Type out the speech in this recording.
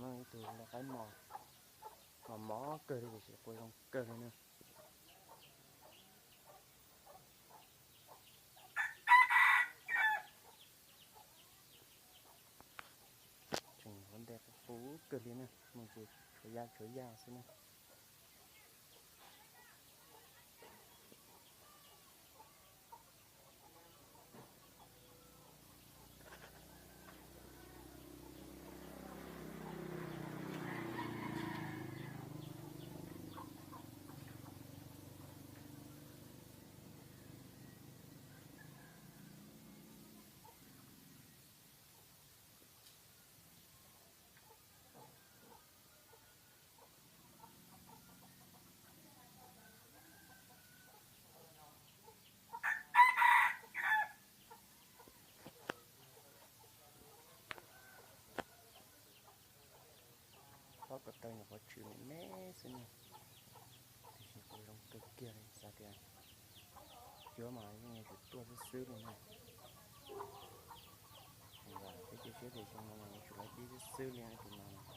No ib tug lau qaib mos, mos mos kawg li tiam sis qua zoo kawg li na. Tseem ua ntej qub qub kawg li na, mus ces tshuav ya tshuav ya xwb na. Pob ko taw nyuam qhuav tshwm me me xwb na, tiam sis kuj zoo kawg kiag li, xav tias cuab mas yeej yuav tsum tuaj xwb xwb li na. Peb cia siab tias xyoo no yuav tsum lawv dib xwb xwb li tus no na.